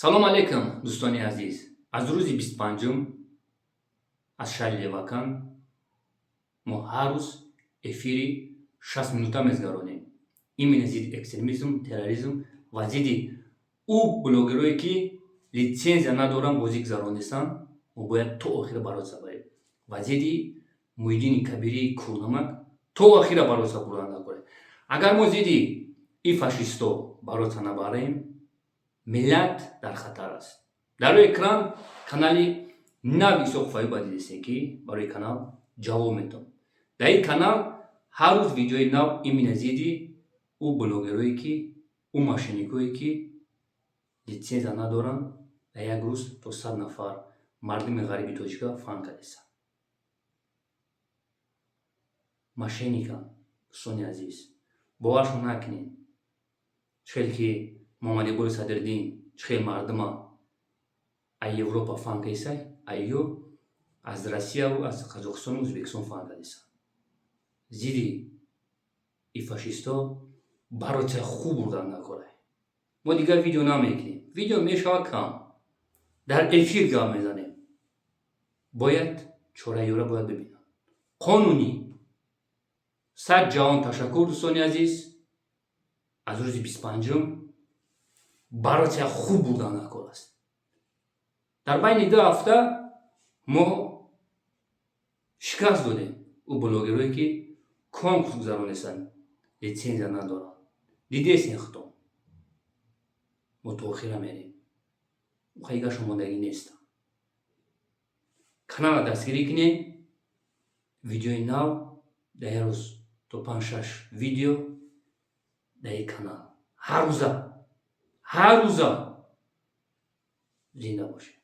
Салом алейкум, дӯстони азиз! Аз рӯзи 25-ум аз шаҳри Левакан мо ҳар рӯз эфири 60 минута мезгаронем, именно зидди экстремизм, терроризм ва зидди ӯ блогерое, ки литсензия надоранд, бозӣ гузаронистанд. Мо бояд то охира бороться барем ва зидди Муҳиддини Кабирии курнамак то охира бороться бурдан накунем. Агар мо зидди ин фашистҳо бороться набарем, миллат дар хатар аст. Дар рӯи экран канали нави Исоқов Аюба дидестем, ки барои канал ҷавоб метавон. Дар ин канал ҳар рӯз видеои нав, именно зидди ӯ блогерое, ки ӯ мошенникое, ки литсензия надоранд, дар як рӯз то 100 нафар мардуми ғариби тоҷика фан кардестанд. Мошенниканд, дӯстони азиз, боваршон накунед. Чӣ хел ки Муҳаммадиқболи Садриддин чӣ хел мардума аз Европа фан кардисай, айё аз Россияву аз Қазоқистону Ӯзбекистон фан кардисанд. Зидди и фашистҳо бороться хуб бурдан накорай. Мо дигар видео намекунем, видео мешавад кам, дар эфир гап мезанем. Бояд чораёра бояд бибинанд қонунӣ. Сад ҷаҳон ташаккур, дӯстони азиз. Аз рӯзи 25-ум бороться хуб бурдан накор аст. Дар байни 2 ҳафта мо шикаст додем ӯ блогерое, ки конкурс гузаронистанд, литсензия надоранд. Дидесен худтон, мо то охира мерем, хайгашон мондагӣ нестам. Каналро дастгирӣ кунед. Видеои нав дар як рӯз то панҷ, шаш видео дар ин канал ҳар рӯза, ҳар рӯза. Зинда бошед.